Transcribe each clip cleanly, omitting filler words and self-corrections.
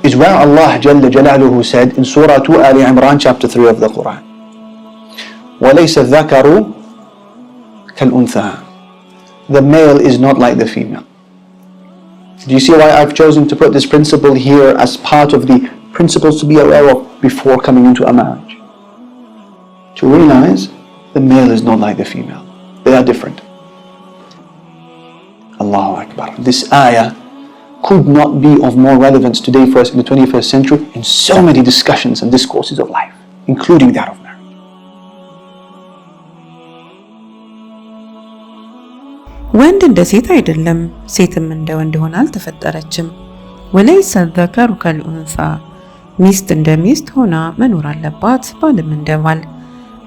is where Allah Jalla Jalaluhu said in Surah 2 Ali Imran chapter 3 of the Quran, وَلَيْسَ الذَّكَرُ كَالْأُنْثَى. The male is not like the female. Do you see why I've chosen to put this principle here as part of the principles to be aware of before coming into a marriage? To realize the male is not like the female. They are different. Allahu Akbar. This ayah could not be of more relevance today for us in the 21st century in so many discussions and discourses of life, including that of marriage. ወንድ እንደ ሴት አይደለም፣ ሴትም እንደ ወንድ ሆና አልተፈጠረችም። وليس الذكر كالأنثى። ሚስት እንደ ሚስት ሆና መኖር አለባት፣ ባልም እንደ ባል።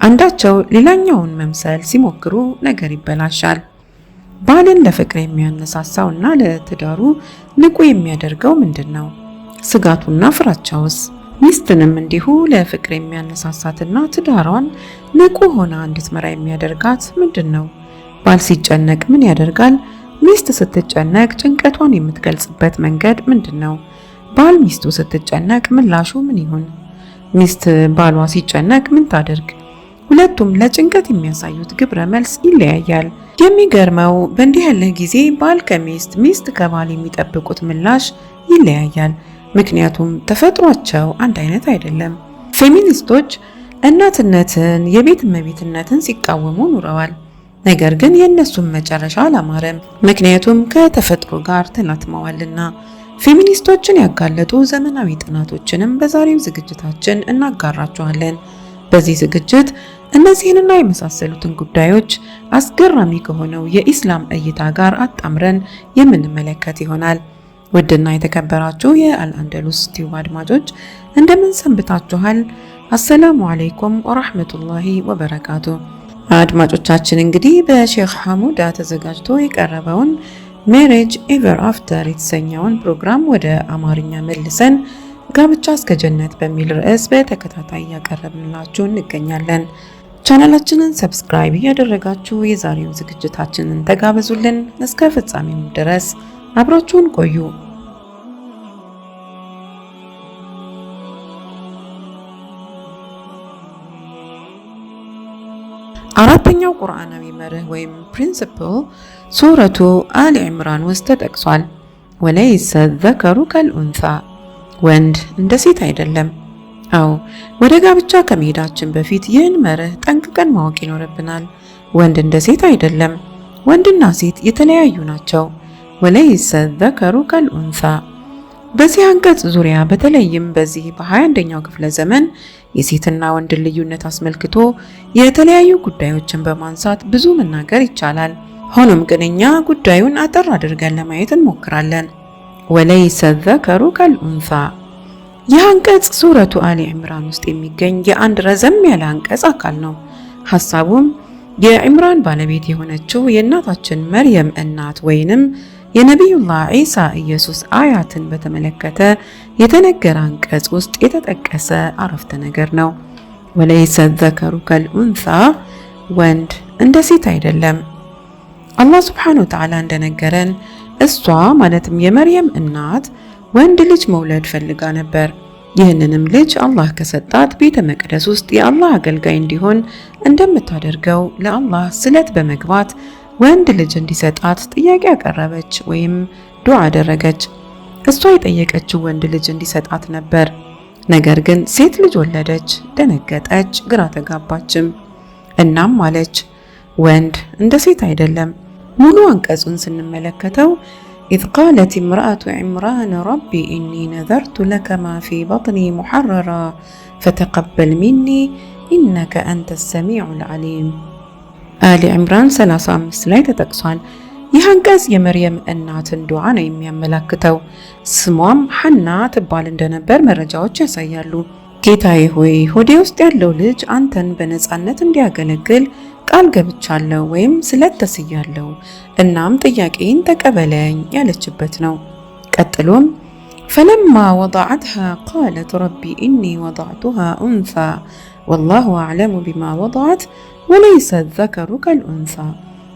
አንዳቸው ሌላኛውን መምሰል ሲሞክሩ ነገር ይበላሻል። ባልን ለፍቅር የሚያነሳሳው እና ለትዳሩ ንቁ የሚያደርገው ምንድን ነው? ስጋቱና ፍራቻውስ? ሚስትንም እንዲሁ ለፍቅር የሚያነሳሳትና ትዳሯን ንቁ ሆና እንድትመራ የሚያደርጋት ምንድን ነው? ባል ሲጨነቅ ምን ያደርጋል? ሚስት ስትጨነቅ ጭንቀቷን የምትገልጽበት መንገድ ምንድን ነው? ባል ሚስቱ ስትጨነቅ ምላሹ ምን ይሁን? ሚስት ባሏ ሲጨነቅ ምን ታደርግ? ሁለቱም ለጭንቀት የሚያሳዩት ግብረ መልስ ይለያያል። የሚገርመው በእንዲህ ያለ ጊዜ ባል ከሚስት፣ ሚስት ከባል የሚጠብቁት ምላሽ ይለያያል። ምክንያቱም ተፈጥሯቸው አንድ አይነት አይደለም። ፌሚኒስቶች እናትነትን፣ የቤት እመቤትነትን ሲቃወሙ ኑረዋል። ነገር ግን የእነሱን መጨረሻ አላማረም። ምክንያቱም ከተፈጥሮ ጋር ተላትመዋልና። ፌሚኒስቶችን ያጋለጡ ዘመናዊ ጥናቶችንም በዛሬው ዝግጅታችን እናጋራችኋለን። በዚህ ዝግጅት እነዚህንና የመሳሰሉትን ጉዳዮች አስገራሚ ከሆነው የኢስላም እይታ ጋር አጣምረን የምንመለከት ይሆናል። ውድና የተከበራችሁ የአልአንደሉስ ቲዩብ አድማጮች፣ እንደምን ሰንብታችኋል? السلام عليكم ورحمة الله وبركاته። አድማጮቻችን፣ እንግዲህ በሼክ ሐሙዳ ተዘጋጅቶ የቀረበውን Marriage Ever After የተሰኘውን ፕሮግራም ወደ አማርኛ መልሰን ጋብቻ እስከ ጀነት በሚል ርዕስ በተከታታይ እያቀረብንላችሁ እንገኛለን። ቻናላችንን subscribe እያደረጋችሁ የዛሬውን ዝግጅታችንን ተጋበዙልን። እስከ ፍጻሜው ድረስ አብራችሁን ቆዩ። አራተኛው ቁርአናዊ መርህ ወይም principle ሱረቱ አሊ ዕምራን ውስጥ ተጠቅሷል። وليس الذكر كالأنثى፣ ወንድ እንደ ሴት አይደለም። አዎ፣ ወደ ጋብቻ ከመሄዳችን በፊት ይህን መርህ ጠንቅቀን ማወቅ ይኖርብናል። ወንድ እንደ ሴት አይደለም። ወንድና ሴት የተለያዩ ናቸው። وليس الذكر كالأنثى። በዚህ አንቀጽ ዙሪያ በተለይም በዚህ በ21ኛው ክፍለ ዘመን የሴትና ወንድን ልዩነት አስመልክቶ የተለያዩ ጉዳዮችን በማንሳት ብዙ መናገር ይቻላል። ሆኖም ግን እኛ ጉዳዩን አጠር አድርገን ለማየት እንሞክራለን። وليس الذكر كالأنثى። ይህ አንቀጽ ሱረቱ አሊ ዕምራን ውስጥ የሚገኝ የአንድ ረዘም ያለ አንቀጽ አካል ነው። ሐሳቡም የዕምራን ባለቤት የሆነችው የእናታችን መርየም እናት ወይንም የነቢዩላህ ዒሳ ኢየሱስ አያትን በተመለከተ የተነገረ አንቀጽ ውስጥ የተጠቀሰ አረፍተ ነገር ነው። وليس الذكر كالأنثى፣ ወንድ እንደ ሴት አይደለም። አላህ سبحانه وتعالى እንደነገረን እሷ ማለትም የመርየም እናት ወንድ ልጅ መውለድ ፈልጋ ነበር። ይህንንም ልጅ አላህ ከሰጣት ቤተ መቅደስ ውስጥ የአላህ አገልጋይ እንዲሆን እንደምታደርገው ለአላህ ስለት በመግባት ወንድ ልጅ እንዲሰጣት ጥያቄ አቀረበች ወይም ዱዓ አደረገች። እሷ የጠየቀችው ወንድ ልጅ እንዲሰጣት ነበር። ነገር ግን ሴት ልጅ ወለደች። ደነገጠች፣ ግራ ተጋባችም። እናም አለች፣ ወንድ እንደ ሴት አይደለም። ሙሉ አንቀጹን ስንመለከተው إذ قالت امرأة عمران رب إني نذرت لك ما في بطني محررا فتقبل مني إنك أنت السميع العليم፣ አሊ ዕምራን 35 ላይ ተጠቅሷል። ይህ አንቀጽ የመርየም እናትን ዱዓ ነው የሚያመላክተው። ስሟም ሐና ትባል እንደነበር መረጃዎች ያሳያሉ። ጌታዬ ሆይ፣ ሆዴ ውስጥ ያለው ልጅ አንተን በነፃነት እንዲያገለግል ቃል ገብቻለሁ ወይም ስለት ተስያለሁ፣ እናም ጥያቄን ተቀበለኝ ያለችበት ነው። ቀጥሎም فلما وضعتها قالت رب إني وضعتها أنثى والله أعلم بما وضعت وليس الذكر كالأنثى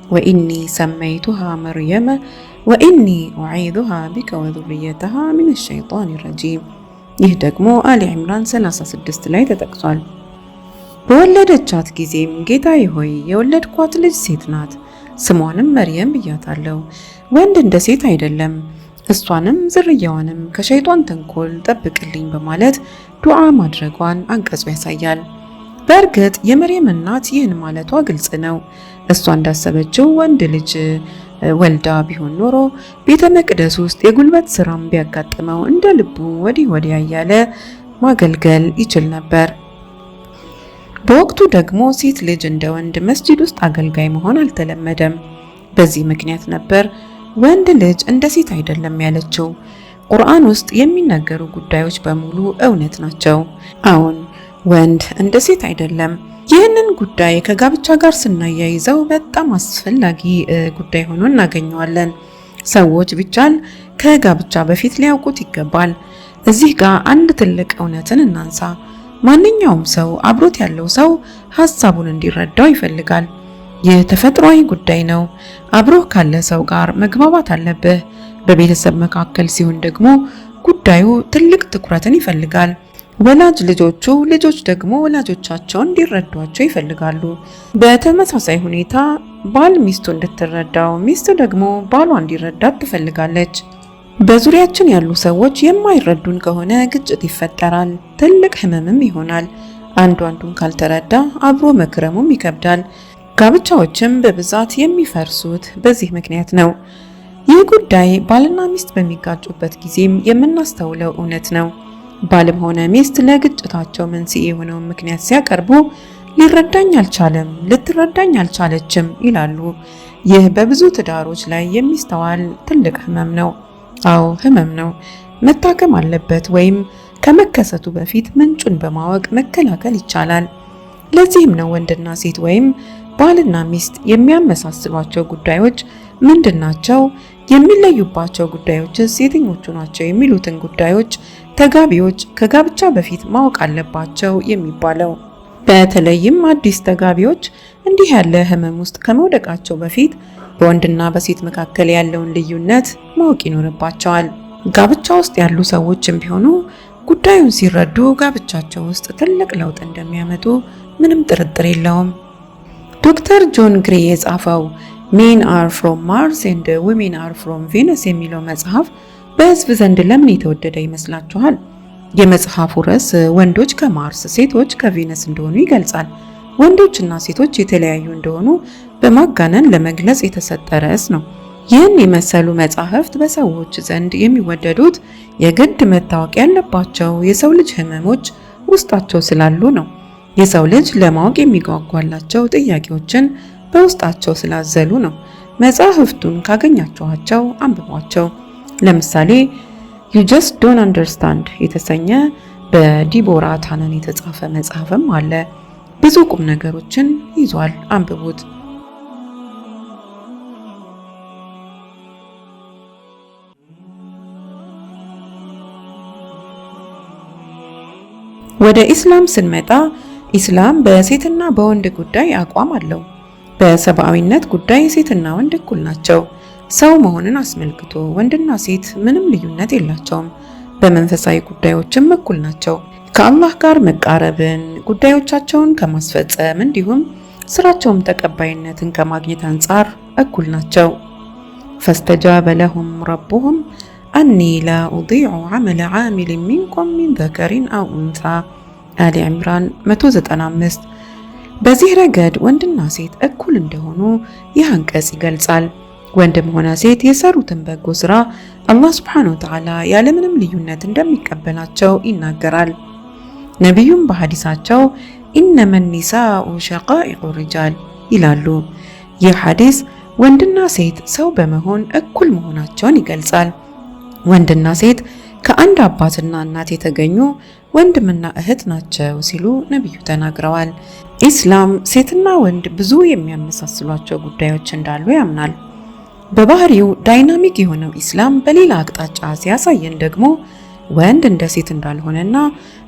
وإني سميتها مريم وإني أعيذها بك وذريتها من الشيطان الرجيم። ይህ ደግሞ አሊ ዕምራን 36 ላይ ተጠቅሷል። በወለደቻት ጊዜም ጌታዬ ሆይ የወለድኳት ልጅ ሴት ናት፣ ስሟንም መርየም ብያታለሁ። ወንድ እንደ ሴት አይደለም፣ እሷንም ዝርያዋንም ከሸይጧን ተንኮል ጠብቅልኝ በማለት ዱዓ ማድረጓን አንቀጹ ያሳያል። በእርግጥ የመርየም እናት ይህን ማለቷ ግልጽ ነው። እሷ እንዳሰበችው ወንድ ልጅ ወልዳ ቢሆን ኖሮ ቤተ መቅደስ ውስጥ የጉልበት ስራም ቢያጋጥመው እንደ ልቡ ወዲህ ወዲያ እያለ ማገልገል ይችል ነበር። በወቅቱ ደግሞ ሴት ልጅ እንደ ወንድ መስጂድ ውስጥ አገልጋይ መሆን አልተለመደም። በዚህ ምክንያት ነበር ወንድ ልጅ እንደ ሴት አይደለም ያለችው። ቁርአን ውስጥ የሚነገሩ ጉዳዮች በሙሉ እውነት ናቸው። አዎን፣ ወንድ እንደ ሴት አይደለም። ይህንን ጉዳይ ከጋብቻ ጋር ስናያይዘው በጣም አስፈላጊ ጉዳይ ሆኖ እናገኘዋለን። ሰዎች ቢቻል ከጋብቻ በፊት ሊያውቁት ይገባል። እዚህ ጋር አንድ ትልቅ እውነትን እናንሳ። ማንኛውም ሰው አብሮት ያለው ሰው ሀሳቡን እንዲረዳው ይፈልጋል። ይህ ተፈጥሯዊ ጉዳይ ነው። አብሮህ ካለ ሰው ጋር መግባባት አለብህ። በቤተሰብ መካከል ሲሆን ደግሞ ጉዳዩ ትልቅ ትኩረትን ይፈልጋል። ወላጅ ልጆቹ፣ ልጆች ደግሞ ወላጆቻቸውን እንዲረዷቸው ይፈልጋሉ። በተመሳሳይ ሁኔታ ባል ሚስቱ እንድትረዳው፣ ሚስቱ ደግሞ ባሏ እንዲረዳት ትፈልጋለች። በዙሪያችን ያሉ ሰዎች የማይረዱን ከሆነ ግጭት ይፈጠራል፣ ትልቅ ህመምም ይሆናል። አንዱ አንዱን ካልተረዳ አብሮ መክረሙም ይከብዳል። ጋብቻዎችም በብዛት የሚፈርሱት በዚህ ምክንያት ነው። ይህ ጉዳይ ባልና ሚስት በሚጋጩበት ጊዜም የምናስተውለው እውነት ነው። ባልም ሆነ ሚስት ለግጭታቸው መንስኤ የሆነውን ምክንያት ሲያቀርቡ ሊረዳኝ አልቻለም፣ ልትረዳኝ አልቻለችም ይላሉ። ይህ በብዙ ትዳሮች ላይ የሚስተዋል ትልቅ ህመም ነው። አዎ ህመም ነው። መታከም አለበት ወይም ከመከሰቱ በፊት ምንጩን በማወቅ መከላከል ይቻላል። ለዚህም ነው ወንድና ሴት ወይም ባልና ሚስት የሚያመሳስሏቸው ጉዳዮች ምንድናቸው? የሚለዩባቸው ጉዳዮችስ የትኞቹ ናቸው? የሚሉትን ጉዳዮች ተጋቢዎች ከጋብቻ በፊት ማወቅ አለባቸው የሚባለው። በተለይም አዲስ ተጋቢዎች እንዲህ ያለ ህመም ውስጥ ከመውደቃቸው በፊት በወንድና በሴት መካከል ያለውን ልዩነት ማወቅ ይኖርባቸዋል። ጋብቻ ውስጥ ያሉ ሰዎችም ቢሆኑ ጉዳዩን ሲረዱ ጋብቻቸው ውስጥ ትልቅ ለውጥ እንደሚያመጡ ምንም ጥርጥር የለውም። ዶክተር ጆን ግሬ የጻፈው Men Are From Mars and Women Are From Venus የሚለው መጽሐፍ በህዝብ ዘንድ ለምን የተወደደ ይመስላችኋል? የመጽሐፉ ርዕስ ወንዶች ከማርስ ሴቶች ከቬነስ እንደሆኑ ይገልጻል። ወንዶችና ሴቶች የተለያዩ እንደሆኑ በማጋነን ለመግለጽ የተሰጠ ርዕስ ነው። ይህን የመሰሉ መጻሕፍት በሰዎች ዘንድ የሚወደዱት የግድ መታወቅ ያለባቸው የሰው ልጅ ህመሞች ውስጣቸው ስላሉ ነው። የሰው ልጅ ለማወቅ የሚጓጓላቸው ጥያቄዎችን በውስጣቸው ስላዘሉ ነው። መጻሕፍቱን ካገኛችኋቸው አንብቧቸው። ለምሳሌ You Just Don't Understand የተሰኘ በዲቦራ ታነን የተጻፈ መጽሐፍም አለ። ብዙ ቁም ነገሮችን ይዟል። አንብቡት። ወደ ኢስላም ስንመጣ ኢስላም በሴትና በወንድ ጉዳይ አቋም አለው። በሰብአዊነት ጉዳይ ሴትና ወንድ እኩል ናቸው። ሰው መሆንን አስመልክቶ ወንድና ሴት ምንም ልዩነት የላቸውም። በመንፈሳዊ ጉዳዮችም እኩል ናቸው። ከአላህ ጋር መቃረብን፣ ጉዳዮቻቸውን ከማስፈጸም እንዲሁም ስራቸውም ተቀባይነትን ከማግኘት አንጻር እኩል ናቸው። فاستجاب لهم ربهم أني لا أضيع عمل عامل منكم من ذكر أو أنثى አሊ ዕምራን 195። በዚህ ረገድ ወንድና ሴት እኩል እንደሆኑ ይህ አንቀጽ ይገልጻል። ወንድም ሆነ ሴት የሰሩትን በጎ ስራ አላህ ሱብሓነሁ ወተዓላ ያለምንም ልዩነት እንደሚቀበላቸው ይናገራል። ነቢዩም በሐዲሳቸው ኢነመ ኒሳኡ ሸቃኢቁ ሪጃል ይላሉ። ይህ ሐዲስ ወንድና ሴት ሰው በመሆን እኩል መሆናቸውን ይገልጻል። ወንድና ሴት ከአንድ አባትና እናት የተገኙ ወንድምና እህት ናቸው ሲሉ ነቢዩ ተናግረዋል። ኢስላም ሴትና ወንድ ብዙ የሚያመሳስሏቸው ጉዳዮች እንዳሉ ያምናል። በባህሪው dynamic የሆነው ኢስላም በሌላ አቅጣጫ ሲያሳየን ደግሞ ወንድ እንደ ሴት እንዳልሆነና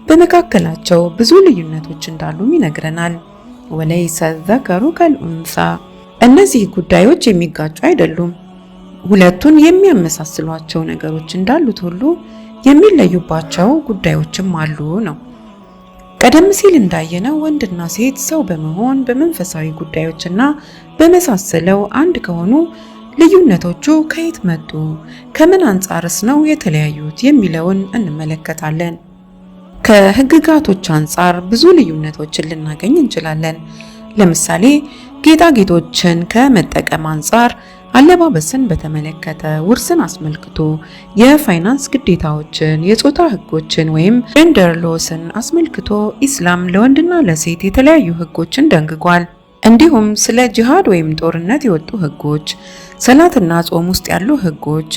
በመካከላቸው ብዙ ልዩነቶች እንዳሉም ይነግረናል። وليس الذكر كالأنثى። እነዚህ ጉዳዮች የሚጋጩ አይደሉም። ሁለቱን የሚያመሳስሏቸው ነገሮች እንዳሉት ሁሉ የሚለዩባቸው ጉዳዮችም አሉ ነው። ቀደም ሲል እንዳየነው ወንድና ሴት ሰው በመሆን በመንፈሳዊ ጉዳዮችና በመሳሰለው አንድ ከሆኑ ልዩነቶቹ ከየት መጡ፣ ከምን አንጻርስ ነው የተለያዩት የሚለውን እንመለከታለን። ከህግጋቶች አንጻር ብዙ ልዩነቶችን ልናገኝ እንችላለን። ለምሳሌ ጌጣጌጦችን ከመጠቀም አንጻር፣ አለባበስን በተመለከተ፣ ውርስን አስመልክቶ፣ የፋይናንስ ግዴታዎችን፣ የጾታ ህጎችን ወይም gender laws ን አስመልክቶ ኢስላም ለወንድና ለሴት የተለያዩ ህጎችን ደንግጓል። እንዲሁም ስለ ጂሃድ ወይም ጦርነት የወጡ ህጎች፣ ሰላትና ጾም ውስጥ ያሉ ህጎች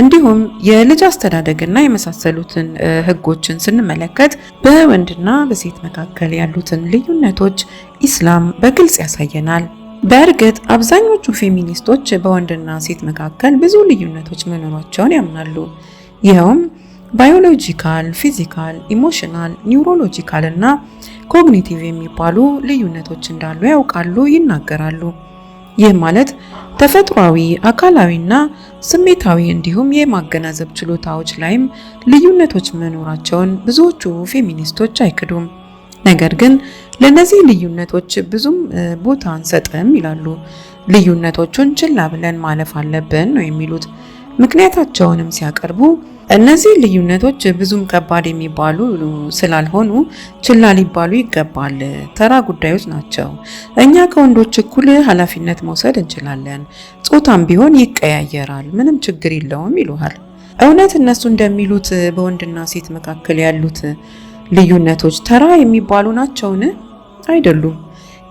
እንዲሁም የልጅ አስተዳደግና የመሳሰሉትን ህጎችን ስንመለከት በወንድና በሴት መካከል ያሉትን ልዩነቶች ኢስላም በግልጽ ያሳየናል። በእርግጥ አብዛኞቹ ፌሚኒስቶች በወንድና ሴት መካከል ብዙ ልዩነቶች መኖራቸውን ያምናሉ። ይኸውም biological፣ physical፣ emotional፣ neurological እና cognitive የሚባሉ ልዩነቶች እንዳሉ ያውቃሉ፣ ይናገራሉ። ይህ ማለት ተፈጥሯዊ፣ አካላዊና ስሜታዊ እንዲሁም የማገናዘብ ችሎታዎች ላይም ልዩነቶች መኖራቸውን ብዙዎቹ ፌሚኒስቶች አይክዱም። ነገር ግን ለነዚህ ልዩነቶች ብዙም ቦታ አንሰጥም ይላሉ። ልዩነቶቹን ችላ ብለን ማለፍ አለብን ነው የሚሉት። ምክንያታቸውንም ሲያቀርቡ እነዚህ ልዩነቶች ብዙም ከባድ የሚባሉ ስላልሆኑ ችላ ሊባሉ ይገባል፣ ተራ ጉዳዮች ናቸው። እኛ ከወንዶች እኩል ኃላፊነት መውሰድ እንችላለን፣ ጾታም ቢሆን ይቀያየራል፣ ምንም ችግር የለውም ይሉሃል። እውነት እነሱ እንደሚሉት በወንድና ሴት መካከል ያሉት ልዩነቶች ተራ የሚባሉ ናቸውን? አይደሉም።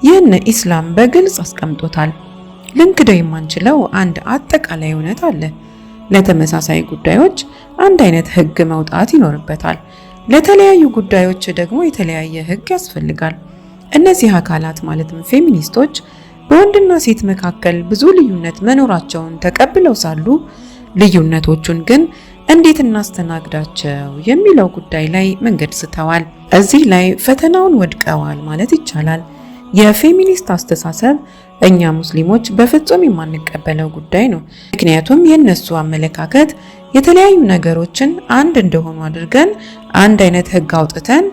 ይህን ኢስላም በግልጽ አስቀምጦታል። ልንክደው የማንችለው አንድ አጠቃላይ እውነት አለ። ለተመሳሳይ ጉዳዮች አንድ አይነት ህግ መውጣት ይኖርበታል። ለተለያዩ ጉዳዮች ደግሞ የተለያየ ህግ ያስፈልጋል። እነዚህ አካላት ማለትም ፌሚኒስቶች በወንድና ሴት መካከል ብዙ ልዩነት መኖራቸውን ተቀብለው ሳሉ ልዩነቶቹን ግን እንዴት እናስተናግዳቸው የሚለው ጉዳይ ላይ መንገድ ስተዋል። እዚህ ላይ ፈተናውን ወድቀዋል ማለት ይቻላል። የፌሚኒስት አስተሳሰብ እኛ ሙስሊሞች በፍጹም የማንቀበለው ጉዳይ ነው። ምክንያቱም የነሱ አመለካከት የተለያዩ ነገሮችን አንድ እንደሆኑ አድርገን አንድ አይነት ህግ አውጥተን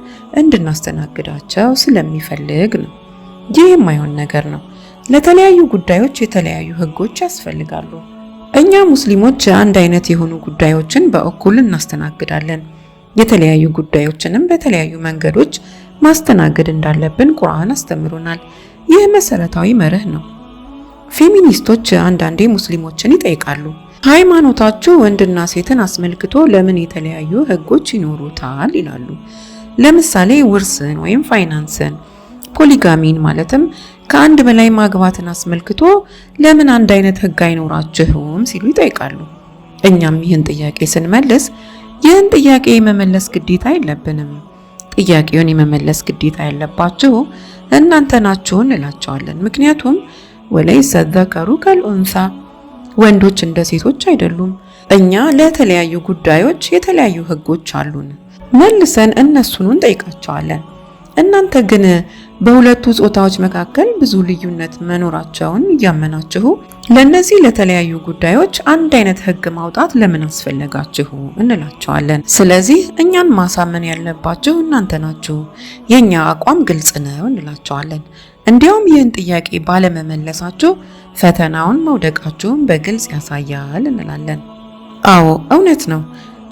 እንድናስተናግዳቸው ስለሚፈልግ ነው። ይህ የማይሆን ነገር ነው። ለተለያዩ ጉዳዮች የተለያዩ ህጎች ያስፈልጋሉ። እኛ ሙስሊሞች አንድ አይነት የሆኑ ጉዳዮችን በእኩል እናስተናግዳለን። የተለያዩ ጉዳዮችንም በተለያዩ መንገዶች ማስተናገድ እንዳለብን ቁርአን አስተምሮናል። ይህ መሰረታዊ መርህ ነው። ፌሚኒስቶች አንዳንዴ ሙስሊሞችን ይጠይቃሉ። ሃይማኖታችሁ ወንድና ሴትን አስመልክቶ ለምን የተለያዩ ህጎች ይኖሩታል ይላሉ። ለምሳሌ ውርስን ወይም ፋይናንስን፣ polygamy ን ማለትም ከአንድ በላይ ማግባትን አስመልክቶ ለምን አንድ አይነት ህግ አይኖራችሁም ሲሉ ይጠይቃሉ። እኛም ይህን ጥያቄ ስንመልስ ይህን ጥያቄ የመመለስ ግዴታ የለብንም። ጥያቄውን የመመለስ ግዴታ ያለባችሁ እናንተ ናችሁ እንላቸዋለን። ምክንያቱም ወለይሰ ዘከሩ ከልኡንሳ፣ ወንዶች እንደ ሴቶች አይደሉም። እኛ ለተለያዩ ጉዳዮች የተለያዩ ህጎች አሉን። መልሰን እነሱኑ እንጠይቃቸዋለን። እናንተ ግን በሁለቱ ጾታዎች መካከል ብዙ ልዩነት መኖራቸውን እያመናችሁ ለነዚህ ለተለያዩ ጉዳዮች አንድ አይነት ህግ ማውጣት ለምን አስፈለጋችሁ እንላቸዋለን። ስለዚህ እኛን ማሳመን ያለባችሁ እናንተ ናችሁ፣ የኛ አቋም ግልጽ ነው እንላቸዋለን። እንዲያውም ይህን ጥያቄ ባለመመለሳችሁ ፈተናውን መውደቃችሁን በግልጽ ያሳያል እንላለን። አዎ እውነት ነው።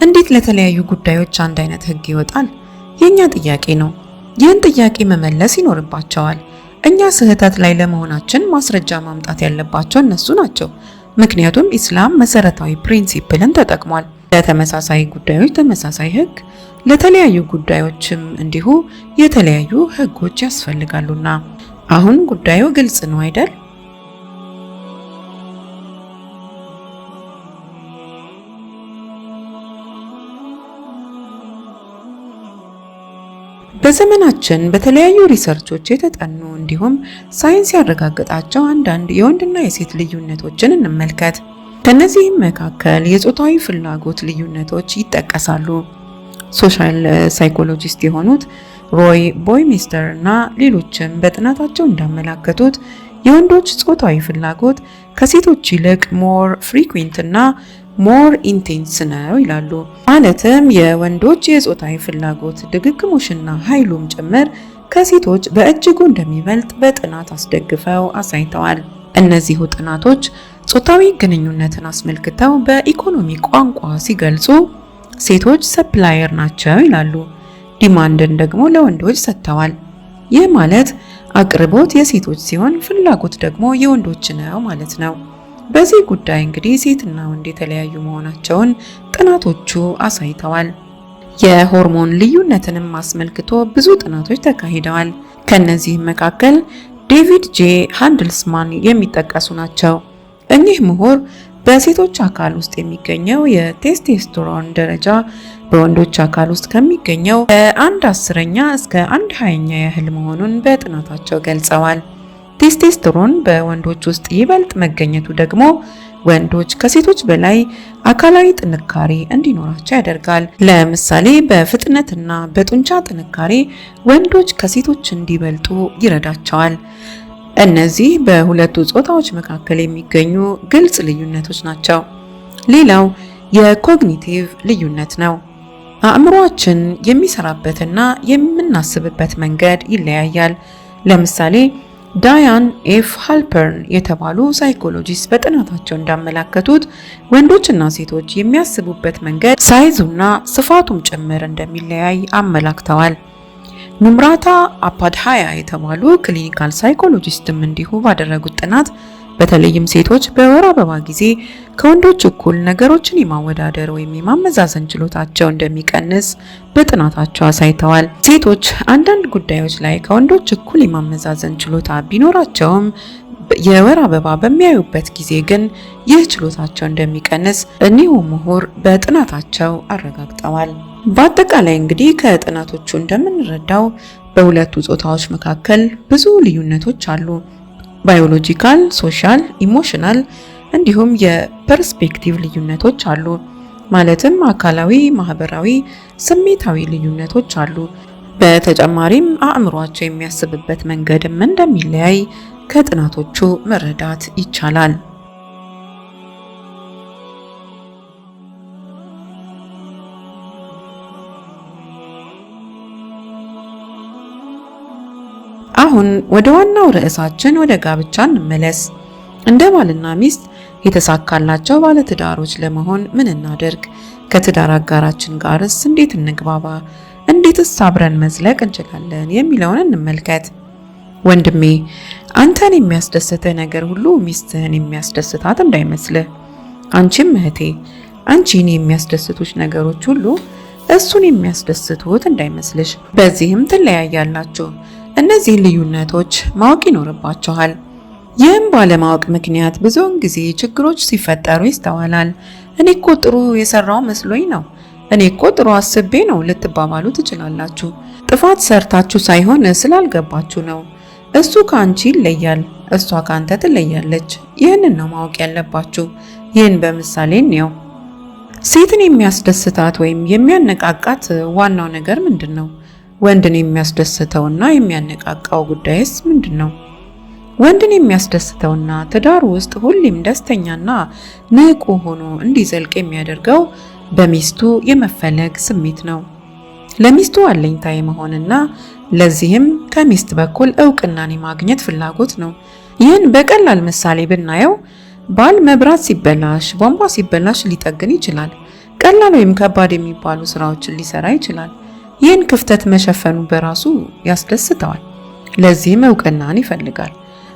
እንዴት ለተለያዩ ጉዳዮች አንድ አይነት ህግ ይወጣል? የኛ ጥያቄ ነው። ይህን ጥያቄ መመለስ ይኖርባቸዋል። እኛ ስህተት ላይ ለመሆናችን ማስረጃ ማምጣት ያለባቸው እነሱ ናቸው። ምክንያቱም ኢስላም መሰረታዊ principle ን ተጠቅሟል። ለተመሳሳይ ጉዳዮች ተመሳሳይ ህግ፣ ለተለያዩ ጉዳዮችም እንዲሁ የተለያዩ ህጎች ያስፈልጋሉና። አሁን ጉዳዩ ግልጽ ነው አይደል? በዘመናችን በተለያዩ research ኦች የተጠኑ እንዲሁም ሳይንስ ያረጋገጣቸው አንዳንድ የወንድና የሴት ልዩነቶችን እንመልከት። ከነዚህም መካከል የጾታዊ ፍላጎት ልዩነቶች ይጠቀሳሉ። social psychologist የሆኑት ሮይ ቦይሚስተር እና ሌሎችም በጥናታቸው እንዳመላከቱት የወንዶች ጾታዊ ፍላጎት ከሴቶች ይልቅ more frequent እና more intense ነው ይላሉ። ማለትም የወንዶች የጾታዊ ፍላጎት ድግግሞሽና ኃይሉም ጭምር ከሴቶች በእጅጉ እንደሚበልጥ በጥናት አስደግፈው አሳይተዋል። እነዚሁ ጥናቶች ጾታዊ ግንኙነትን አስመልክተው በኢኮኖሚ ቋንቋ ሲገልጹ ሴቶች supplier ናቸው ይላሉ። Demand ን ደግሞ ለወንዶች ሰጥተዋል። ይህ ማለት አቅርቦት የሴቶች ሲሆን ፍላጎት ደግሞ የወንዶች ነው ማለት ነው። በዚህ ጉዳይ እንግዲህ ሴትና ወንድ የተለያዩ መሆናቸውን ጥናቶቹ አሳይተዋል። የሆርሞን ልዩነትንም አስመልክቶ ብዙ ጥናቶች ተካሂደዋል። ከነዚህም መካከል ዴቪድ ጄ ሃንድልስማን የሚጠቀሱ ናቸው። እኚህ ምሁር በሴቶች አካል ውስጥ የሚገኘው የቴስቴስቶሮን ደረጃ በወንዶች አካል ውስጥ ከሚገኘው ከ1/10 እስከ 1/20 ያህል መሆኑን በጥናታቸው ገልጸዋል። ቴስቴስቶሮን በወንዶች ውስጥ ይበልጥ መገኘቱ ደግሞ ወንዶች ከሴቶች በላይ አካላዊ ጥንካሬ እንዲኖራቸው ያደርጋል። ለምሳሌ በፍጥነትና በጡንቻ ጥንካሬ ወንዶች ከሴቶች እንዲበልጡ ይረዳቸዋል። እነዚህ በሁለቱ ጾታዎች መካከል የሚገኙ ግልጽ ልዩነቶች ናቸው። ሌላው የ cognitive ልዩነት ነው። አእምሮአችን የሚሰራበትና የምናስብበት መንገድ ይለያያል። ለምሳሌ ዳያን ኤፍ ሃልፐርን የተባሉ psychologist በጥናታቸው እንዳመላከቱት ወንዶችና ሴቶች የሚያስቡበት መንገድ size ኡና ስፋቱም ጭምር እንደሚለያይ አመላክተዋል። ኑምራታ አፓድሃያ የተባሉ clinical psychologist ም እንዲሁ ባደረጉት ጥናት በተለይም ሴቶች በወር አበባ ጊዜ ከወንዶች እኩል ነገሮችን የማወዳደር ወይም የማመዛዘን ችሎታቸው እንደሚቀንስ በጥናታቸው አሳይተዋል። ሴቶች አንዳንድ ጉዳዮች ላይ ከወንዶች እኩል የማመዛዘን ችሎታ ቢኖራቸውም የወር አበባ በሚያዩበት ጊዜ ግን ይህ ችሎታቸው እንደሚቀንስ እኒሁ ምሁር በጥናታቸው አረጋግጠዋል። በአጠቃላይ እንግዲህ ከጥናቶቹ እንደምንረዳው በሁለቱ ጾታዎች መካከል ብዙ ልዩነቶች አሉ። Biological፣ social፣ emotional እንዲሁም የ perspective ልዩነቶች አሉ። ማለትም አካላዊ፣ ማህበራዊ፣ ስሜታዊ ልዩነቶች አሉ። በተጨማሪም አእምሯቸው የሚያስብበት መንገድም እንደሚለያይ ከጥናቶቹ መረዳት ይቻላል። አሁን ወደ ዋናው ርዕሳችን ወደ ጋብቻ እንመለስ። እንደ ባልና ሚስት የተሳካላቸው ባለትዳሮች ለመሆን ምን እናደርግ? ከትዳር አጋራችን ጋርስ እንዴት እንግባባ? እንዴትስ አብረን መዝለቅ እንችላለን? የሚለውን እንመልከት። ወንድሜ፣ አንተን የሚያስደስትህ ነገር ሁሉ ሚስትህን የሚያስደስታት እንዳይመስልህ። አንቺም እህቴ፣ አንቺን የሚያስደስቱሽ ነገሮች ሁሉ እሱን የሚያስደስቱት እንዳይመስልሽ። በዚህም ትለያያላችሁ። እነዚህ ልዩነቶች ማወቅ ይኖርባችኋል። ይህም ባለማወቅ ምክንያት ብዙውን ጊዜ ችግሮች ሲፈጠሩ ይስተዋላል። እኔ እኮ ጥሩ የሰራው መስሎኝ ነው፣ እኔ እኮ ጥሩ አስቤ ነው ልትባባሉ ትችላላችሁ። ጥፋት ሰርታችሁ ሳይሆን ስላልገባችሁ ነው። እሱ ከአንቺ ይለያል፣ እሷ ከአንተ ትለያለች። ይህንን ነው ማወቅ ያለባችሁ። ይህን በምሳሌ እንየው። ሴትን የሚያስደስታት ወይም የሚያነቃቃት ዋናው ነገር ምንድን ነው? ወንድን የሚያስደስተውና የሚያነቃቃው ጉዳይስ ምንድን ነው? ወንድን የሚያስደስተውና ትዳር ውስጥ ሁሌም ደስተኛና ንቁ ሆኖ እንዲዘልቅ የሚያደርገው በሚስቱ የመፈለግ ስሜት ነው። ለሚስቱ አለኝታ የመሆንና ለዚህም ከሚስት በኩል እውቅናን የማግኘት ፍላጎት ነው። ይህን በቀላል ምሳሌ ብናየው ባል መብራት ሲበላሽ፣ ቧንቧ ሲበላሽ ሊጠግን ይችላል። ቀላል ወይም ከባድ የሚባሉ ስራዎችን ሊሰራ ይችላል። ይህን ክፍተት መሸፈኑ በራሱ ያስደስተዋል። ለዚህም እውቅናን ይፈልጋል።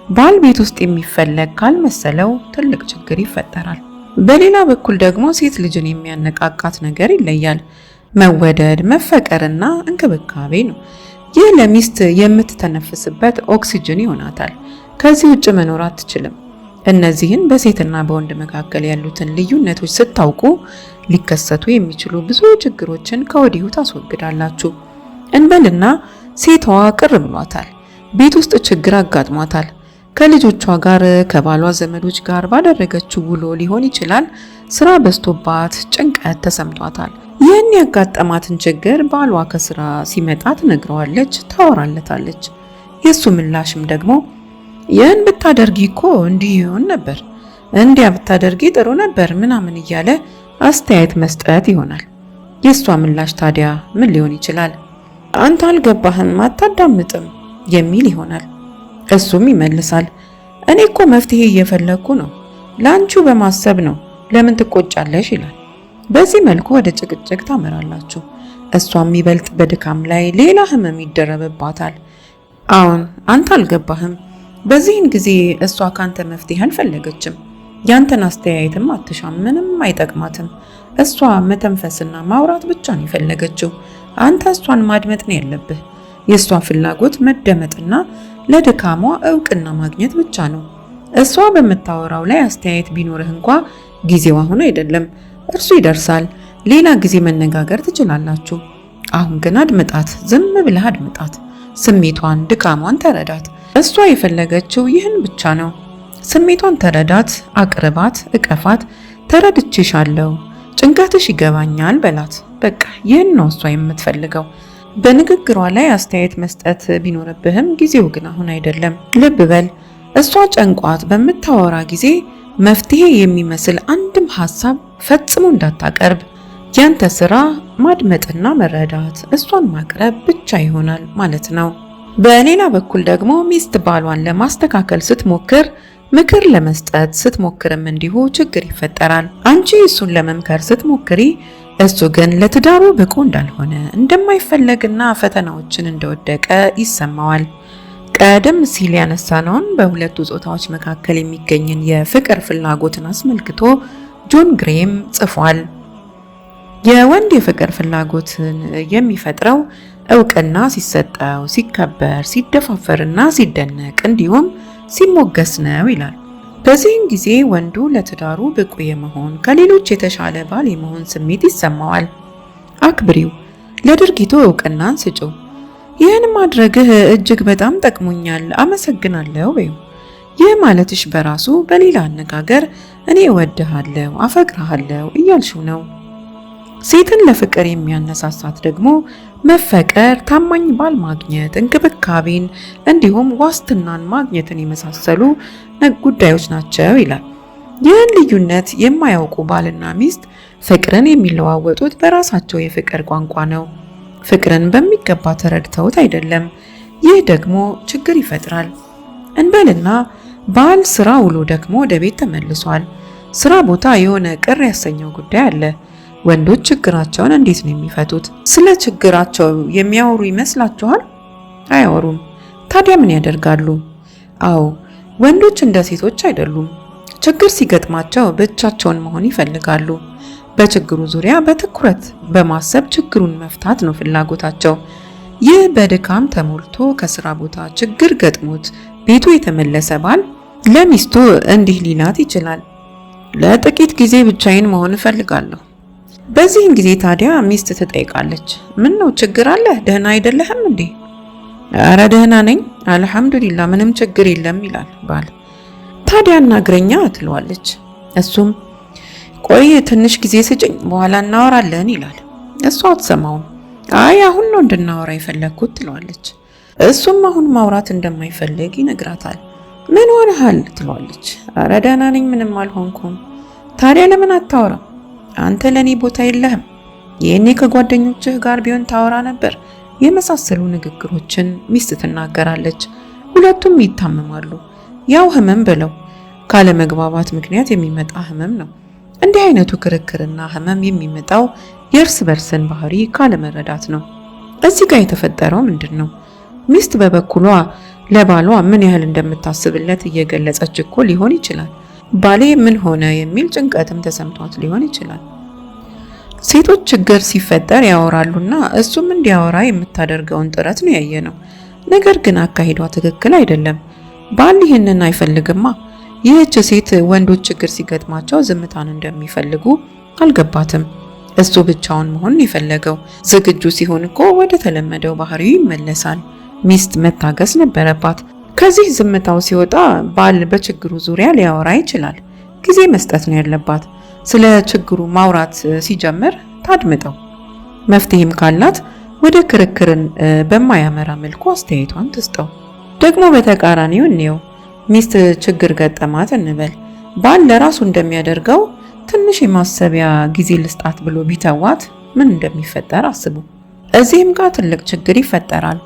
ባል ቤት ውስጥ የሚፈለግ ካልመሰለው ትልቅ ችግር ይፈጠራል። በሌላ በኩል ደግሞ ሴት ልጅን የሚያነቃቃት ነገር ይለያል። መወደድ፣ መፈቀርና እንክብካቤ ነው። ይህ ለሚስት የምትተነፍስበት ኦክሲጅን ይሆናታል። ከዚህ ውጭ መኖር አትችልም። እነዚህን በሴትና በወንድ መካከል ያሉትን ልዩነቶች ስታውቁ ሊከሰቱ የሚችሉ ብዙ ችግሮችን ከወዲሁ ታስወግዳላችሁ። እንበልና ሴቷ ቅር ብሏታል። ቤት ውስጥ ችግር አጋጥሟታል። ከልጆቿ ጋር ከባሏ ዘመዶች ጋር ባደረገችው ውሎ ሊሆን ይችላል። ስራ በዝቶባት ጭንቀት ተሰምቷታል። ይህን ያጋጠማትን ችግር ባሏ ከስራ ሲመጣ ትነግረዋለች፣ ታወራለታለች። የእሱ ምላሽም ደግሞ ይህን ብታደርጊ እኮ እንዲህ ይሆን ነበር፣ እንዲያ ብታደርጊ ጥሩ ነበር ምናምን እያለ አስተያየት መስጠት ይሆናል። የእሷ ምላሽ ታዲያ ምን ሊሆን ይችላል? አንተ አልገባህም፣ አታዳምጥም የሚል ይሆናል። እሱም ይመልሳል፣ እኔ እኮ መፍትሄ እየፈለግኩ ነው፣ ለአንቺው በማሰብ ነው፣ ለምን ትቆጫለሽ ይላል። በዚህ መልኩ ወደ ጭቅጭቅ ታመራላችሁ። እሷም ይበልጥ በድካም ላይ ሌላ ህመም ይደረብባታል። አሁን አንተ አልገባህም። በዚህን ጊዜ እሷ ካንተ መፍትሄ አልፈለገችም። ያንተን አስተያየትም አትሻም፣ ምንም አይጠቅማትም። እሷ መተንፈስና ማውራት ብቻ ነው የፈለገችው። አንተ እሷን ማድመጥ ነው ያለብህ። የእሷ ፍላጎት መደመጥና ለድካሟ እውቅና ማግኘት ብቻ ነው። እሷ በምታወራው ላይ አስተያየት ቢኖርህ እንኳ ጊዜው አሁን አይደለም፣ እርሱ ይደርሳል። ሌላ ጊዜ መነጋገር ትችላላችሁ። አሁን ግን አድምጣት፣ ዝም ብለህ አድምጣት። ስሜቷን፣ ድካሟን ተረዳት። እሷ የፈለገችው ይህን ብቻ ነው። ስሜቷን ተረዳት፣ አቅርባት፣ እቀፋት። ተረድቼሻለሁ፣ ጭንቀትሽ ይገባኛል በላት። በቃ ይህን ነው እሷ የምትፈልገው። በንግግሯ ላይ አስተያየት መስጠት ቢኖርብህም ጊዜው ግን አሁን አይደለም። ልብ በል፣ እሷ ጨንቋት በምታወራ ጊዜ መፍትሄ የሚመስል አንድም ሀሳብ ፈጽሞ እንዳታቀርብ። ያንተ ስራ ማድመጥና መረዳት፣ እሷን ማቅረብ ብቻ ይሆናል ማለት ነው። በሌላ በኩል ደግሞ ሚስት ባሏን ለማስተካከል ስትሞክር፣ ምክር ለመስጠት ስትሞክርም እንዲሁ ችግር ይፈጠራል። አንቺ እሱን ለመምከር ስትሞክሪ እሱ ግን ለትዳሩ ብቁ እንዳልሆነ፣ እንደማይፈለግና ፈተናዎችን እንደወደቀ ይሰማዋል። ቀደም ሲል ያነሳነውን በሁለቱ ጾታዎች መካከል የሚገኝን የፍቅር ፍላጎትን አስመልክቶ ጆን ግሬም ጽፏል። የወንድ የፍቅር ፍላጎትን የሚፈጥረው እውቅና ሲሰጠው፣ ሲከበር፣ ሲደፋፈርና ሲደነቅ እንዲሁም ሲሞገስ ነው ይላል። በዚህም ጊዜ ወንዱ ለትዳሩ ብቁ የመሆን፣ ከሌሎች የተሻለ ባል የመሆን ስሜት ይሰማዋል። አክብሪው፣ ለድርጊቱ እውቅናን ስጪው። ይህን ማድረግህ እጅግ በጣም ጠቅሞኛል፣ አመሰግናለሁ በይው። ይህ ማለትሽ በራሱ በሌላ አነጋገር እኔ እወድሃለሁ፣ አፈቅርሃለሁ እያልሽው ነው። ሴትን ለፍቅር የሚያነሳሳት ደግሞ መፈቀር፣ ታማኝ ባል ማግኘት፣ እንክብካቤን እንዲሁም ዋስትናን ማግኘትን የመሳሰሉ ጉዳዮች ናቸው ይላል። ይህን ልዩነት የማያውቁ ባልና ሚስት ፍቅርን የሚለዋወጡት በራሳቸው የፍቅር ቋንቋ ነው። ፍቅርን በሚገባ ተረድተውት አይደለም። ይህ ደግሞ ችግር ይፈጥራል። እንበልና ባል ስራ ውሎ ደክሞ ወደ ቤት ተመልሷል። ስራ ቦታ የሆነ ቅር ያሰኘው ጉዳይ አለ። ወንዶች ችግራቸውን እንዴት ነው የሚፈቱት? ስለ ችግራቸው የሚያወሩ ይመስላችኋል? አያወሩም። ታዲያ ምን ያደርጋሉ? አዎ፣ ወንዶች እንደ ሴቶች አይደሉም። ችግር ሲገጥማቸው ብቻቸውን መሆን ይፈልጋሉ። በችግሩ ዙሪያ በትኩረት በማሰብ ችግሩን መፍታት ነው ፍላጎታቸው። ይህ በድካም ተሞልቶ ከስራ ቦታ ችግር ገጥሞት ቤቱ የተመለሰ ባል ለሚስቱ እንዲህ ሊላት ይችላል። ለጥቂት ጊዜ ብቻዬን መሆን እፈልጋለሁ። በዚህን ጊዜ ታዲያ ሚስት ትጠይቃለች። ምን ነው ችግር አለ? ደህና አይደለህም እንዴ? አረ ደህና ነኝ አልሐምዱሊላህ፣ ምንም ችግር የለም ይላል ባል። ታዲያ አናግረኛ ትለዋለች። እሱም ቆይ ትንሽ ጊዜ ስጭኝ በኋላ እናወራለን ይላል። እሷ አትሰማውም። አይ አሁን ነው እንድናወራ የፈለግኩት ትለዋለች። እሱም አሁን ማውራት እንደማይፈልግ ይነግራታል። ምን ሆነሃል ትለዋለች። አረ ደህና ነኝ ምንም አልሆንኩም። ታዲያ ለምን አታወራም? አንተ ለኔ ቦታ የለህም። ይህኔ ከጓደኞችህ ጋር ቢሆን ታወራ ነበር። የመሳሰሉ ንግግሮችን ሚስት ትናገራለች። ሁለቱም ይታመማሉ። ያው ህመም ብለው ካለመግባባት ምክንያት የሚመጣ ህመም ነው። እንዲህ አይነቱ ክርክርና ህመም የሚመጣው የእርስ በርስን ባህሪ ካለመረዳት ነው። እዚህ ጋር የተፈጠረው ምንድን ነው? ሚስት በበኩሏ ለባሏ ምን ያህል እንደምታስብለት እየገለጸች እኮ ሊሆን ይችላል። ባሌ ምን ሆነ የሚል ጭንቀትም ተሰምቷት ሊሆን ይችላል። ሴቶች ችግር ሲፈጠር ያወራሉና እሱም እንዲያወራ የምታደርገውን ጥረት ነው ያየነው። ነገር ግን አካሄዷ ትክክል አይደለም። ባል ይህንን አይፈልግማ። ይህች ሴት ወንዶች ችግር ሲገጥማቸው ዝምታን እንደሚፈልጉ አልገባትም። እሱ ብቻውን መሆን የፈለገው ዝግጁ ሲሆን እኮ ወደ ተለመደው ባህሪው ይመለሳል። ሚስት መታገስ ነበረባት። ከዚህ ዝምታው ሲወጣ ባል በችግሩ ዙሪያ ሊያወራ ይችላል። ጊዜ መስጠት ነው ያለባት። ስለ ችግሩ ማውራት ሲጀምር ታድምጠው። መፍትሄም ካላት ወደ ክርክርን በማያመራ መልኩ አስተያየቷን ትስጠው። ደግሞ በተቃራኒው እንየው። ሚስት ችግር ገጠማት እንበል። ባል ለራሱ እንደሚያደርገው ትንሽ የማሰቢያ ጊዜ ልስጣት ብሎ ቢተዋት ምን እንደሚፈጠር አስቡ። እዚህም ጋር ትልቅ ችግር ይፈጠራል።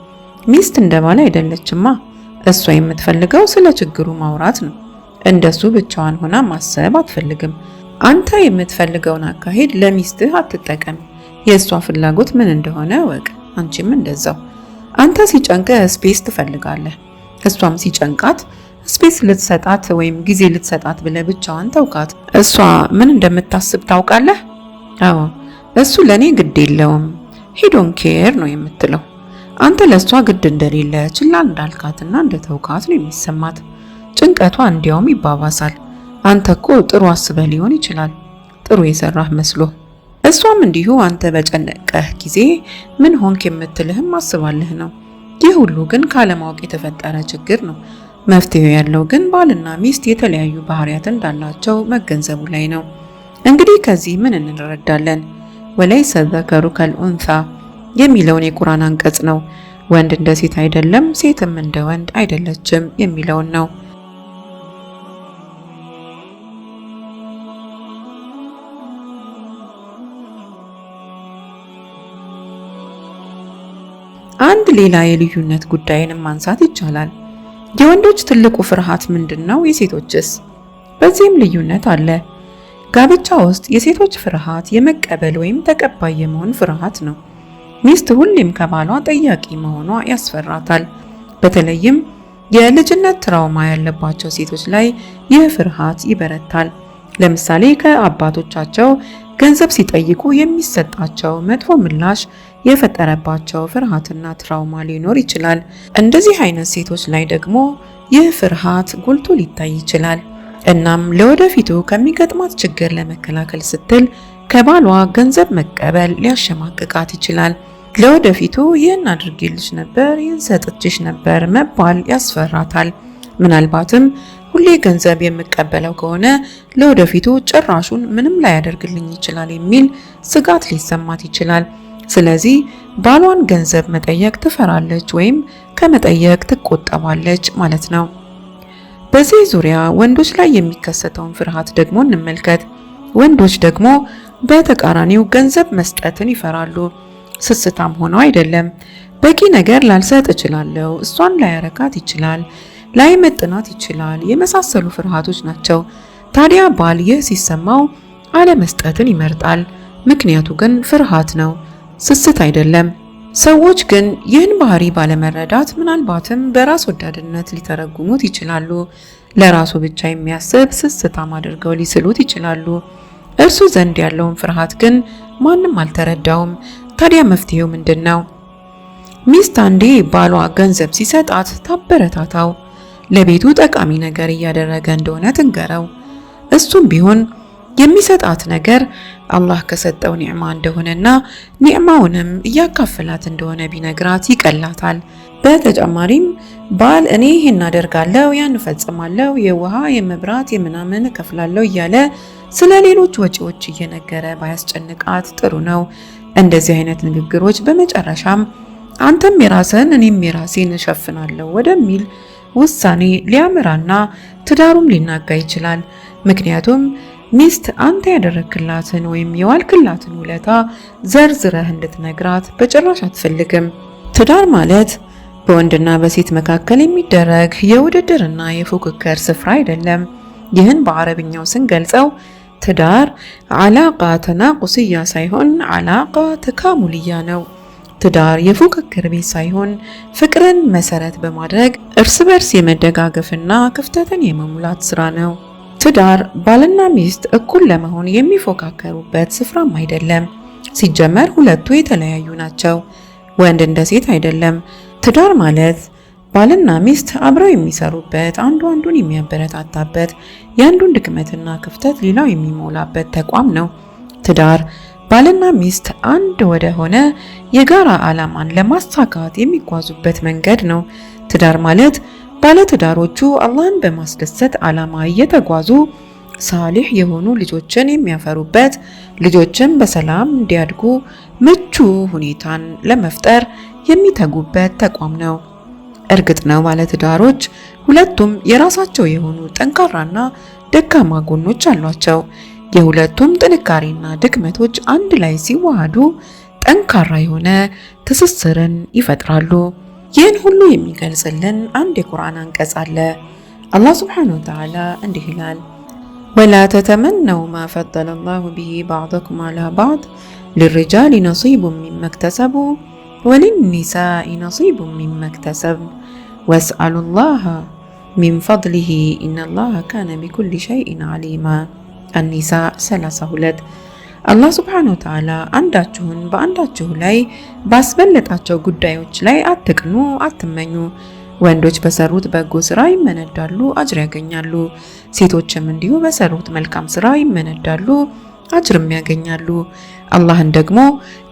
ሚስት እንደ ባል አይደለችማ። እሷ የምትፈልገው ስለ ችግሩ ማውራት ነው። እንደሱ ብቻዋን ሆና ማሰብ አትፈልግም። አንተ የምትፈልገውን አካሄድ ለሚስትህ አትጠቀም። የእሷ ፍላጎት ምን እንደሆነ እወቅ። አንቺም እንደዛው። አንተ ሲጨንቅህ space ትፈልጋለህ። እሷም ሲጨንቃት space ልትሰጣት ወይም ጊዜ ልትሰጣት ብለህ ብቻዋን ተውካት። እሷ ምን እንደምታስብ ታውቃለህ? አዎ፣ እሱ ለኔ ግድ የለውም፣ he don't care ነው የምትለው። አንተ ለእሷ ግድ እንደሌለ፣ ችላ እንዳልካትና እንደተውካት ነው የሚሰማት። ጭንቀቷ እንዲያውም ይባባሳል። አንተ እኮ ጥሩ አስበህ ሊሆን ይችላል፣ ጥሩ የሰራህ መስሎ። እሷም እንዲሁ አንተ በጨነቀህ ጊዜ ምን ሆንክ የምትልህም አስባልህ ነው። ይህ ሁሉ ግን ካለማወቅ የተፈጠረ ችግር ነው። መፍትሄው ያለው ግን ባልና ሚስት የተለያዩ ባህሪያት እንዳላቸው መገንዘቡ ላይ ነው። እንግዲህ ከዚህ ምን እንረዳለን? وليس الذكر كالأنثى የሚለውን የቁርአን አንቀጽ ነው። ወንድ እንደ ሴት አይደለም፣ ሴትም እንደ ወንድ አይደለችም የሚለውን ነው። አንድ ሌላ የልዩነት ጉዳይንም ማንሳት ይቻላል። የወንዶች ትልቁ ፍርሃት ምንድነው? የሴቶችስ? በዚህም ልዩነት አለ። ጋብቻ ውስጥ የሴቶች ፍርሃት የመቀበል ወይም ተቀባይ የመሆን ፍርሃት ነው። ሚስት ሁሌም ከባሏ ጠያቂ መሆኗ ያስፈራታል። በተለይም የልጅነት ትራውማ ያለባቸው ሴቶች ላይ ይህ ፍርሃት ይበረታል። ለምሳሌ ከአባቶቻቸው ገንዘብ ሲጠይቁ የሚሰጣቸው መጥፎ ምላሽ የፈጠረባቸው ፍርሃትና ትራውማ ሊኖር ይችላል። እንደዚህ አይነት ሴቶች ላይ ደግሞ ይህ ፍርሃት ጎልቶ ሊታይ ይችላል። እናም ለወደፊቱ ከሚገጥማት ችግር ለመከላከል ስትል ከባሏ ገንዘብ መቀበል ሊያሸማቅቃት ይችላል። ለወደፊቱ ይህን አድርጌልሽ ነበር፣ ይህን ሰጥቼሽ ነበር መባል ያስፈራታል። ምናልባትም ሁሌ ገንዘብ የምቀበለው ከሆነ ለወደፊቱ ጭራሹን ምንም ላያደርግልኝ ይችላል የሚል ስጋት ሊሰማት ይችላል። ስለዚህ ባሏን ገንዘብ መጠየቅ ትፈራለች ወይም ከመጠየቅ ትቆጠባለች ማለት ነው። በዚህ ዙሪያ ወንዶች ላይ የሚከሰተውን ፍርሃት ደግሞ እንመልከት። ወንዶች ደግሞ በተቃራኒው ገንዘብ መስጠትን ይፈራሉ። ስስታም ሆነው አይደለም። በቂ ነገር ላልሰጥ እችላለሁ፣ እሷን ላያረካት ይችላል፣ ላይመጥናት ይችላል የመሳሰሉ ፍርሃቶች ናቸው። ታዲያ ባል ይህ ሲሰማው አለመስጠትን ይመርጣል። ምክንያቱ ግን ፍርሃት ነው፣ ስስት አይደለም። ሰዎች ግን ይህን ባህሪ ባለመረዳት ምናልባትም በራስ ወዳድነት ሊተረጉሙት ይችላሉ። ለራሱ ብቻ የሚያስብ ስስታም አድርገው ሊስሉት ይችላሉ። እርሱ ዘንድ ያለውን ፍርሃት ግን ማንም አልተረዳውም። ታዲያ መፍትሄው ምንድን ነው? ሚስት አንዴ ባሏ ገንዘብ ሲሰጣት ታበረታታው። ለቤቱ ጠቃሚ ነገር እያደረገ እንደሆነ ትንገረው። እሱም ቢሆን የሚሰጣት ነገር አላህ ከሰጠው ኒዕማ እንደሆነና ኒዕማውንም እያካፈላት እንደሆነ ቢነግራት ይቀላታል። በተጨማሪም ባል እኔ ይሄን አደርጋለሁ፣ ያን እፈጽማለሁ፣ የውሃ የመብራት የምናምን እከፍላለሁ እያለ ስለ ሌሎች ወጪዎች እየነገረ ባያስጨንቃት ጥሩ ነው። እንደዚህ አይነት ንግግሮች በመጨረሻም አንተም የራስህን እኔም የራሴን እሸፍናለሁ ወደሚል ውሳኔ ሊያመራና ትዳሩም ሊናጋ ይችላል። ምክንያቱም ሚስት አንተ ያደረክላትን ወይም የዋልክላትን ውለታ ዘርዝረህ እንድትነግራት በጭራሽ አትፈልግም። ትዳር ማለት በወንድና በሴት መካከል የሚደረግ የውድድርና የፉክክር ስፍራ አይደለም። ይህን በአረብኛው ስንገልጸው ትዳር ዓላቃ ተናቁስያ ሳይሆን ዓላቃ ተካሙልያ ነው። ትዳር የፉክክር ቤት ሳይሆን ፍቅርን መሰረት በማድረግ እርስ በርስ የመደጋገፍና ክፍተትን የመሙላት ስራ ነው። ትዳር ባልና ሚስት እኩል ለመሆን የሚፎካከሩበት ስፍራም አይደለም። ሲጀመር ሁለቱ የተለያዩ ናቸው። ወንድ እንደ ሴት አይደለም። ትዳር ማለት ባልና ሚስት አብረው የሚሰሩበት፣ አንዱ አንዱን የሚያበረታታበት፣ የአንዱን ድክመትና ክፍተት ሌላው የሚሞላበት ተቋም ነው። ትዳር ባልና ሚስት አንድ ወደ ሆነ የጋራ ዓላማን ለማሳካት የሚጓዙበት መንገድ ነው። ትዳር ማለት ባለትዳሮቹ አላህን በማስደሰት ዓላማ እየተጓዙ ሳሊህ የሆኑ ልጆችን የሚያፈሩበት፣ ልጆችን በሰላም እንዲያድጉ ምቹ ሁኔታን ለመፍጠር የሚተጉበት ተቋም ነው። እርግጥ ነው ባለትዳሮች ሁለቱም የራሳቸው የሆኑ ጠንካራና ደካማ ጎኖች አሏቸው። የሁለቱም ጥንካሬና ድክመቶች አንድ ላይ ሲዋሃዱ ጠንካራ የሆነ ትስስርን ይፈጥራሉ። ይህን ሁሉ የሚገልጽልን አንድ የቁርአን አንቀጽ አለ። አላህ ሱብሓነሁ ወተዓላ እንዲህ ይላል፣ ولا تتمنوا ما فضل الله به بعضكم على بعض للرجال نصيب مما اكتسبوا وللنساء نصيب مما اكتسبن واسألوا الله من فضله إن الله كان بكل شيء عليما። አኒሳ 32። አላህ ስብሓነሁ ወተዓላ አንዳችሁን በአንዳችሁ ላይ ባስበለጣቸው ጉዳዮች ላይ አትቅኑ፣ አትመኙ። ወንዶች በሰሩት በጎ ስራ ይመነዳሉ፣ አጅር ያገኛሉ። ሴቶችም እንዲሁ በሰሩት መልካም ስራ ይመነዳሉ፣ አጅርም ያገኛሉ። አላህን ደግሞ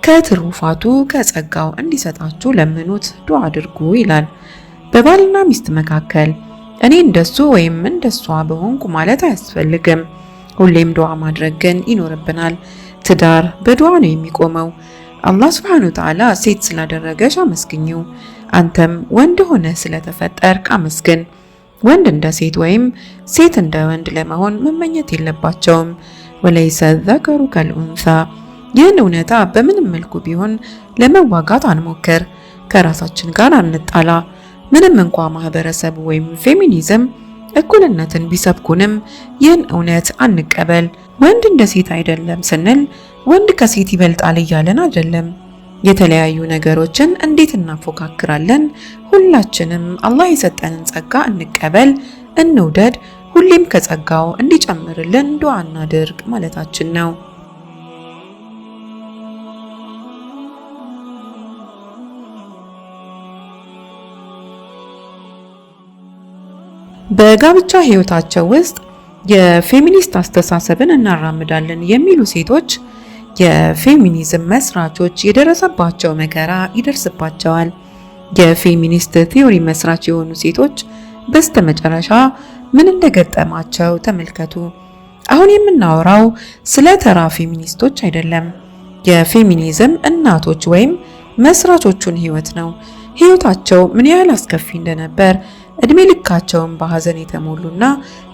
ከትሩፋቱ ከጸጋው እንዲሰጣችሁ ለምኑት፣ ዱዓ አድርጉ ይላል። በባልና ሚስት መካከል እኔ እንደሱ ወይም እንደሷ በሆንኩ ማለት አያስፈልግም። ሁሌም ዱዓ ማድረግ ግን ይኖርብናል። ትዳር በዱዓ ነው የሚቆመው። አላህ ስብሐነሁ ወተዓላ ሴት ስላደረገሽ አመስግኚው። አንተም ወንድ ሆነህ ስለተፈጠርክ አመስግን። ወንድ እንደ ሴት ወይም ሴት እንደ ወንድ ለመሆን መመኘት የለባቸውም። ወለይሰ ዘከሩ ከልኡንሳ። ይህን እውነታ በምንም መልኩ ቢሆን ለመዋጋት አንሞክር። ከራሳችን ጋር አንጣላ። ምንም እንኳ ማህበረሰቡ ወይም ፌሚኒዝም እኩልነትን ቢሰብኩንም ይህን እውነት አንቀበል። ወንድ እንደ ሴት አይደለም ስንል ወንድ ከሴት ይበልጣል እያለን አይደለም። የተለያዩ ነገሮችን እንዴት እናፎካክራለን? ሁላችንም አላህ የሰጠንን ጸጋ እንቀበል፣ እንውደድ፣ ሁሌም ከጸጋው እንዲጨምርልን ዱዓ እናድርግ ማለታችን ነው። በጋብቻ ህይወታቸው ውስጥ የፌሚኒስት አስተሳሰብን እናራምዳለን የሚሉ ሴቶች የፌሚኒዝም መስራቾች የደረሰባቸው መከራ ይደርስባቸዋል። የ feminist theory መስራች የሆኑ ሴቶች በስተመጨረሻ ምን እንደገጠማቸው ተመልከቱ። አሁን የምናወራው ስለ ተራ ፌሚኒስቶች አይደለም። የፌሚኒዝም እናቶች ወይም መስራቾቹን ህይወት ነው። ህይወታቸው ምን ያህል አስከፊ እንደነበር፣ እድሜ ልካቸውን በሀዘን የተሞሉና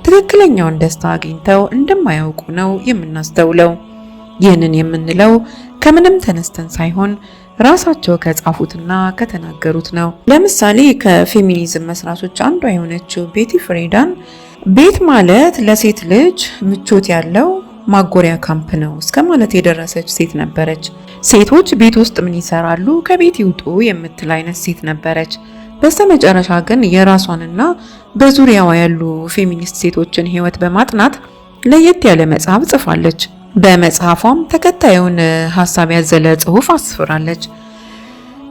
ትክክለኛውን ደስታ አግኝተው እንደማያውቁ ነው የምናስተውለው። ይህንን የምንለው ከምንም ተነስተን ሳይሆን ራሳቸው ከጻፉትና ከተናገሩት ነው። ለምሳሌ ከፌሚኒዝም መስራቾች አንዷ የሆነችው ቤቲ ፍሬዳን ቤት ማለት ለሴት ልጅ ምቾት ያለው ማጎሪያ ካምፕ ነው እስከ ማለት የደረሰች ሴት ነበረች። ሴቶች ቤት ውስጥ ምን ይሰራሉ፣ ከቤት ይውጡ የምትል አይነት ሴት ነበረች። በስተመጨረሻ ግን የራሷንና በዙሪያዋ ያሉ ፌሚኒስት ሴቶችን ህይወት በማጥናት ለየት ያለ መጽሐፍ ጽፋለች። በመጽሐፏም ተከታዩን ሀሳብ ያዘለ ጽሑፍ አስፍራለች።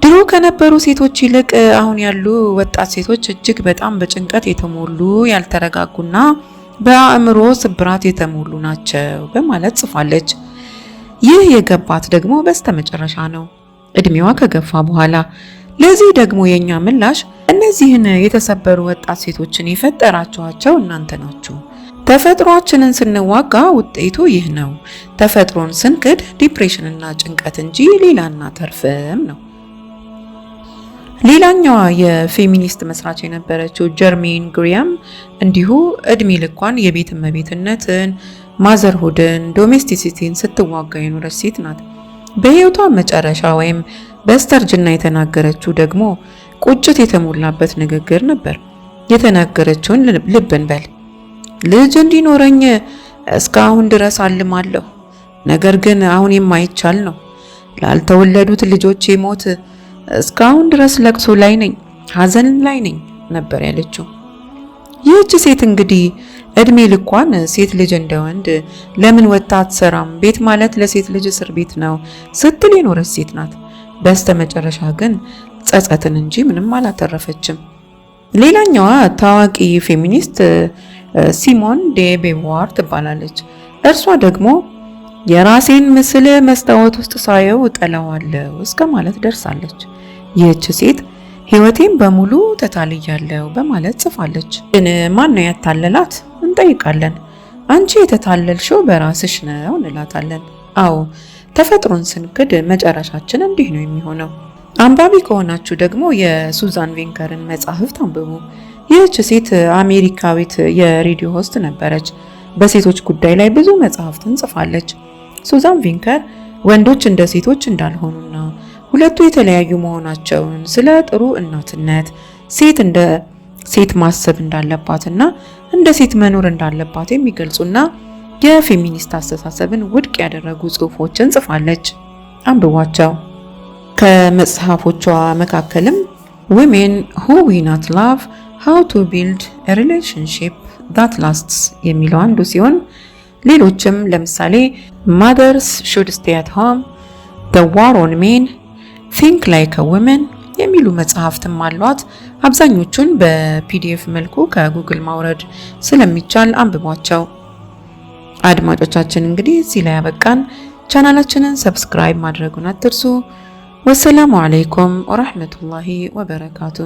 ድሮ ከነበሩ ሴቶች ይልቅ አሁን ያሉ ወጣት ሴቶች እጅግ በጣም በጭንቀት የተሞሉ፣ ያልተረጋጉና በአእምሮ ስብራት የተሞሉ ናቸው በማለት ጽፋለች። ይህ የገባት ደግሞ በስተመጨረሻ ነው፣ እድሜዋ ከገፋ በኋላ። ለዚህ ደግሞ የኛ ምላሽ እነዚህን የተሰበሩ ወጣት ሴቶችን የፈጠራችኋቸው እናንተ ናችሁ። ተፈጥሯችንን ስንዋጋ ውጤቱ ይህ ነው። ተፈጥሮን ስንክድ depression ና ጭንቀት እንጂ ሌላ አናተርፍም ነው። ሌላኛዋ የፌሚኒስት መስራች የነበረችው ጀርሜን ግሪያም እንዲሁ እድሜ ልኳን የቤት እመቤትነትን፣ motherhood ን፣ domesticity ን ስትዋጋ የኖረች ሴት ናት። በህይወቷ መጨረሻ ወይም በስተርጅና የተናገረችው ደግሞ ቁጭት የተሞላበት ንግግር ነበር። የተናገረችውን ልብ እንበል። ልጅ እንዲኖረኝ እስካሁን ድረስ አልማለሁ፣ ነገር ግን አሁን የማይቻል ነው። ላልተወለዱት ልጆቼ ሞት እስካሁን ድረስ ለቅሶ ላይ ነኝ፣ ሀዘን ላይ ነኝ ነበር ያለችው። ይህች ሴት እንግዲህ እድሜ ልኳን ሴት ልጅ እንደ ወንድ ለምን ወጥታ አትሰራም፣ ቤት ማለት ለሴት ልጅ እስር ቤት ነው ስትል የኖረች ሴት ናት። በስተመጨረሻ ግን ጸጸትን እንጂ ምንም አላተረፈችም። ሌላኛዋ ታዋቂ ፌሚኒስት ሲሞን ዴ ቤቮር ትባላለች። እርሷ ደግሞ የራሴን ምስል መስታወት ውስጥ ሳየው እጠላዋለሁ እስከ ማለት ደርሳለች። ይህች ሴት ሕይወቴን በሙሉ ተታልያለሁ በማለት ጽፋለች። ግን ማን ነው ያታለላት እንጠይቃለን። አንቺ የተታለልሽው በራስሽ ነው እንላታለን። አዎ፣ ተፈጥሮን ስንክድ መጨረሻችን እንዲህ ነው የሚሆነው። አንባቢ ከሆናችሁ ደግሞ የሱዛን ቬንከርን መጻሕፍት አንብቡ። ይህች ሴት አሜሪካዊት የሬዲዮ host ነበረች። በሴቶች ጉዳይ ላይ ብዙ መጽሐፍትን ጽፋለች። ሱዛን ቬንከር ወንዶች እንደ ሴቶች እንዳልሆኑና ሁለቱ የተለያዩ መሆናቸውን፣ ስለ ጥሩ እናትነት፣ ሴት እንደ ሴት ማሰብ እንዳለባትና እንደ ሴት መኖር እንዳለባት የሚገልጹና የፌሚኒስት አስተሳሰብን ውድቅ ያደረጉ ጽሑፎችን ጽፋለች። አንብቧቸው። ከመጽሐፎቿ መካከልም Women Who Win at Love: How to Build a Relationship That Lasts የሚለው አንዱ ሲሆን ሌሎችም ለምሳሌ Mothers Should Stay at Home፣ The War on Men፣ Think Like a Woman የሚሉ መጽሐፍትም አሏት። አብዛኞቹን በ PDF መልኩ ከጉግል ማውረድ ስለሚቻል አንብቧቸው። አድማጮቻችን፣ እንግዲህ እዚህ ላይ ያበቃን። ቻናላችንን subscribe ማድረጉን አትርሱ። ወሰላሙ አለይኩም ወራህመቱላሂ ወበረካቱ።